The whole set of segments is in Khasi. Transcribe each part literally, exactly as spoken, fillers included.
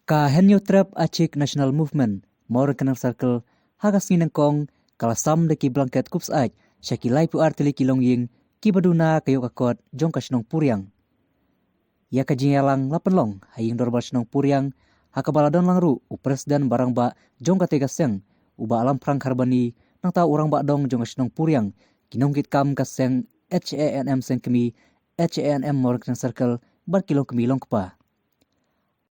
Ka Hynñiewtrep Achik National Movement, Mawryngkneng Circle, ha ka sngi nyngkong, ka la sam da ki blanket khublei sha ki laiphew ar tylli ki longïing, kiba duna ka ïoh ka kot jong ka shnong Puriang. Ïa ka jingïalang la pynlong ha ïing dorbar shnong Puriang, ha kaba la don lang ruh u President ba rangbah jong katei ka seng, u Bah Alang Phrang Kharbani, nangta u rangbah dong jong ka shnong Puriang, ki nongkitkam ka seng H A N M Sengkmie, H A N M Mawryngkneng Circle, bad ki longkmie longkpa.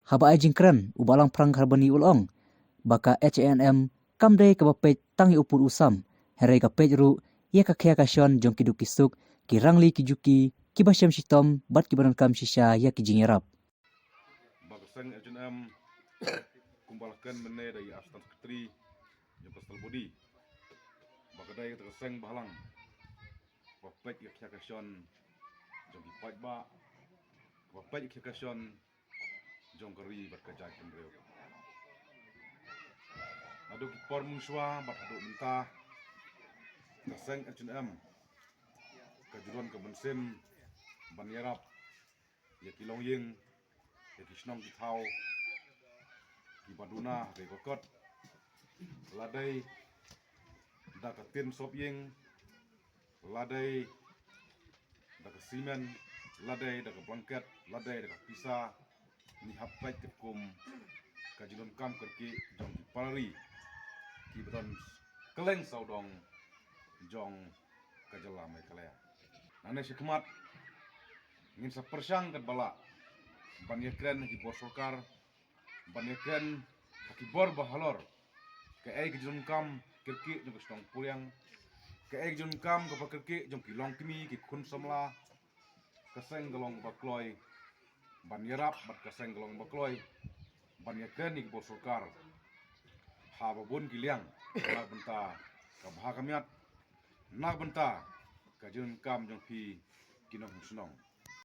Haba ai jingkren, u Bah Alang Phrang Kharbani u la ong ba ka H A N M kam dei kaba peit tang ïa u pud u sam, hynrei ka peit ruh ïa ka khia ka shon jong ki duk ki suk, ki rangli ki juki, kiba shem shitom bad kiba donkam shisha ïa ki jingïarap. Ba ka seng H A N M kumba la kren mynne da i Assistant Secretary jong ka Central Body, ba ka dei kata ka seng balang ba peit ïa ka khia ka shon jong ki paidbah, ba peit ïa ka khia ka shon jong ka ri bad ka jaitbynriew. Naduh ki por mynshuwa bad haduh mynta, ka seng H A N M ka ju don ka mynsiem ban ïarap ïa ki longïing, ïa ki shnong ki thaw, kiba duna ha ka ïoh ka kot, la dei da ka tin sop ïing, la dei da ka simen, la dei da ka blanket, la dei da ka pisa, ngi hap peit katkum ka jingdonkam kyrkieh jong ki para ri kiba don kylleng sawdong jong ka jylla Meghalaya. Nangne shakhmat ngin sa pyrshang katba lah ban ïakren ha ki bor sorkar, ban ïakren ha ki bor ba halor, kaei ka jingdonkam kyrkieh jong ka shnong Puriang, kaei ka jingdonkam kaba kyrkieh jong ki longkmie, ki khun samla, ka seng ka long ba kloi ban ïarap bad ka seng ka long ba kloi ban ïakren ïa ki bor sorkar ha ba bun ki liang, na ka bynta ka bha ka miat, na ka bynta ka jingdonkam jong phi ki nongshong shnong.